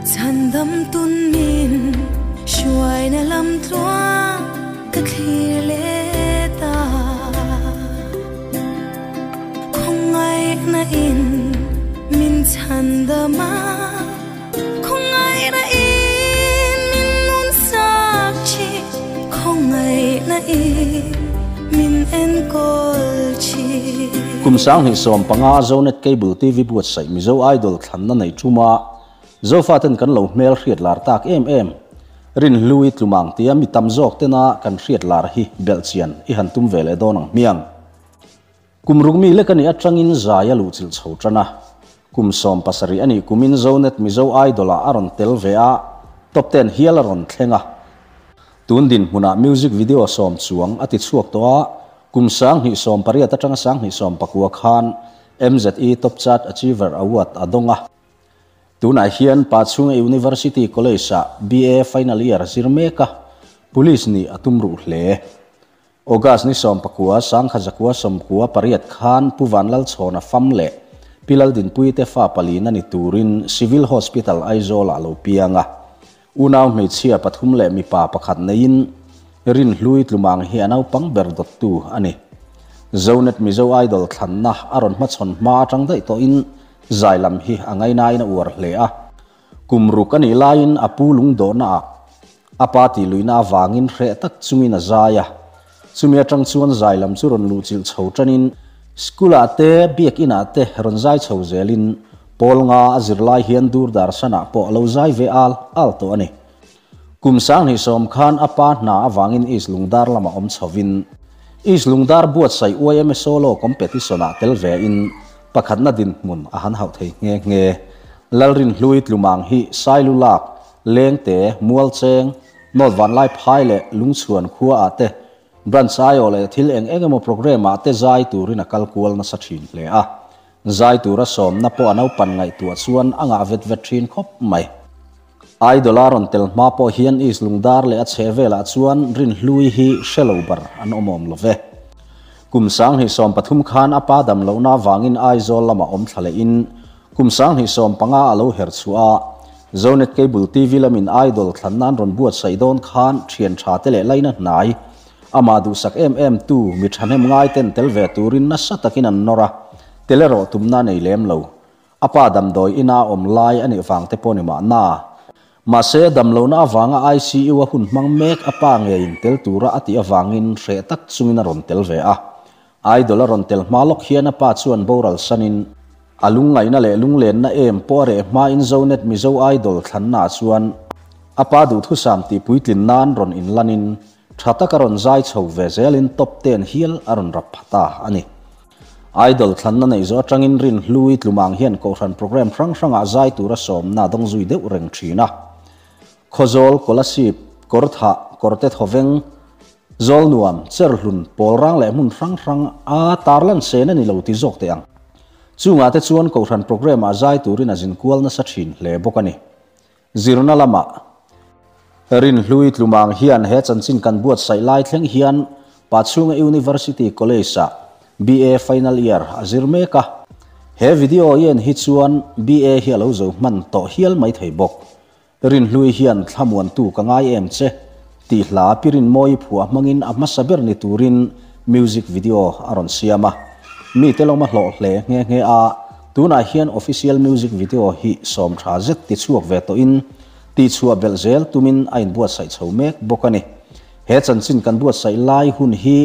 Chhandamtun min hruaina lam tluang ka thlir leh ta. Khawngaihna in min chhandam a, khawngaihna in min nun sak thin, khawngaihna in min enkawl thin. Kum 2015 Zonet Cable TV buatsaih Mizo Idol thlanna nei ṭuma Zofaten kan lo hmel hriat lar tak em em Rinhlui Tlumang tia mi tam zawk tena kan hriat lar hi belhchian i han tum ve leh dawn ang hmiang. Kum ruk mi lek anih atangin zai a luhchilh chho tan a, kum 17 anih kumin Zonet Mizo Idol-ah a rawn tel ve a, top ten hial a rawn thleng a. Tun dinhmunah music video 10 chuang a ti chhuak tawh a, kum 2018 atanga 2019 khan MZE Top Chart Achiever Award a dawng a. Tunah hian Pachhunga University College-ah BA Final Year zir mek a, Police nih a tum ruh hle. August ni 19, 1998 khan Pu Vanlalchhawna fam leh Pi Laldinpuii te fa palina ni turin Civil Hospital Aizawl-ah lo piang a. Unau hmeichhia pathum leh mipa pakhat neiin Rinhlui Tlumang hi a naupang ber dawttu a ni. Zonet Mizo Idol thlanna a rawn hmachhawn hma atang daih tawhin zai lam hi a ngainain a uar hle a. Kum ruk a nih laiin a pu lungdawhnaah a pa tih luihna avangin hreh tak chungin a zai a. Chumi atang chuan zai lam chu rawn luhchilh chho tanin school-ah te, biakinah te rawn zai chho zelin pawl nga a zirlai hian Doordarshan-ah pawh a lo zai ve al al tawh a ni. Kum 2010 khan a pa hna avangin East Lungdar lamah awm chhovin East Lungdar buatsaih YMA Solo Competition-ah tel vein pakhatna dinhmun a han hauh thei nghe nghe. Lalrinhlui Tlumang hi Sailulak, Lengte, Mualcheng, North Vanlai Phai leh Lungchhuan khuaah te Branch aiawh leh thil eng eng emaw programme-ah te zai turin a kal kual nasa thin hle a. Zai tura sawmna pawh a naupan ngaihtuah chuan a ngah vet vet thin khawp mai. Idol a rawn tel hma pawh hian East Lungdar leh a chheh velah chuan Rinhlui hi hre lo bar an awm awm lo ve. Kum 2013 khan a pa dam lohna avangin Aizawl lamah awm thla lehin kum 2015 a lo her chhuah a, Zonet Cable TV lamin Idol thlan nan rawn buatsaih dawn khan thian tha te leh laina hnai amah duhsak em em tu mi thahnem ngai ten tel ve turin nasa takin an nawr a, tel erawh tumna nei lem lo. A pa damdawi ina awm lai a nih vang te pawh ni mahna. Mahse, damlohna avanga ICU a hun hmang mek a pa ngeiin tel tura a tih avangin hreh tak chungin a rawn tel ve a. Idol a rawn tel hma lawk hian a pa chuan boral sanin a lungngaihna leh lunglenna em pawh a reh hmain Zonet Mizo Idol thlannaah chuan a pa duhthusam tih puitlin nan rawn inlanin tha taka rawn zai chho ve zelin top ten hial a rawn rap pha ta a ni. Idol thlanna neih zawh atangin Rinhlui Tlumang hian Kohhran programme hrang hrangah zai tura sawmna a dawng zui deuh reng thin a. Khawzawl, Kolasib, Kawrthah, Kawrte Thawveng, Zawlnuam, Cherhlun, Pawlrang leh hmun hrang hrang a tarlan sen a ni lo ti zawk teh ang. Chungah te chuan Kohhran programme ah zai turin a zin kual nasa thin hle bawk a ni. Zirna lamah Rinhlui Tlumang hian he chanchin kan buatsaih lai thleng hian Pachhunga University College-ah BA Final Year a zir mek a. He video i en hi chuan BA hi a lo zo hman tawh hial mai thei bawk. Rinhlui hian thlamuantu ka ngai em che tih hla Pirinmawi phuah hmangin a hmasa ber ni turin music video a rawn siam a. Mite lawm a hlawh hle nghe nghe a, tunah hian official music video hi 10 tha zet ti chhuak ve tawhin tihchhuah belh zel tumin a inbuatsaih chho mek bawk a ni. He chanchin kan buatsaih lai hun hi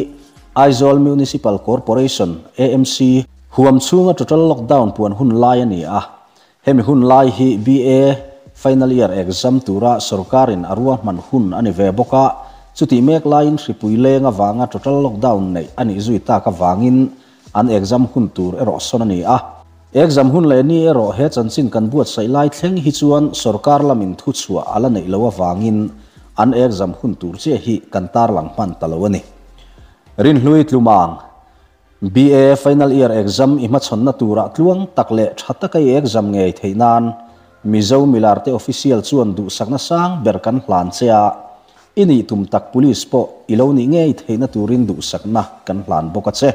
Aizawl Municipal Corporation, AMC, huam chhunga total lockdown puan hun lai a ni a. Hemi hun lai hi BA Final Year exam tura sorkarin a ruahman hun a ni ve bawk a, chutih mek laiin hripui leng avanga total lockdown neih a nih zui tak avangin an exam hun tur erawh sawn a ni a. Exam hun leh ni erawh he chanchin kan buatsaih lai thleng hi chuan sorkar lamin thu chhuah a la neih lo avangin an exam hun tur chiah hi kan tarlang hman ta lo a ni. Rinhlui Tlumang, BA Final Year exam i hmachhawnna turah tluang tak leh tha taka i exam ngei theih nan Mizo Milarte Official chuan duhsakna sang ber kan hlan che a, i nih tum tak Police pawh i lo nih ngei theihna turin duhsakna kan hlan bawk a che.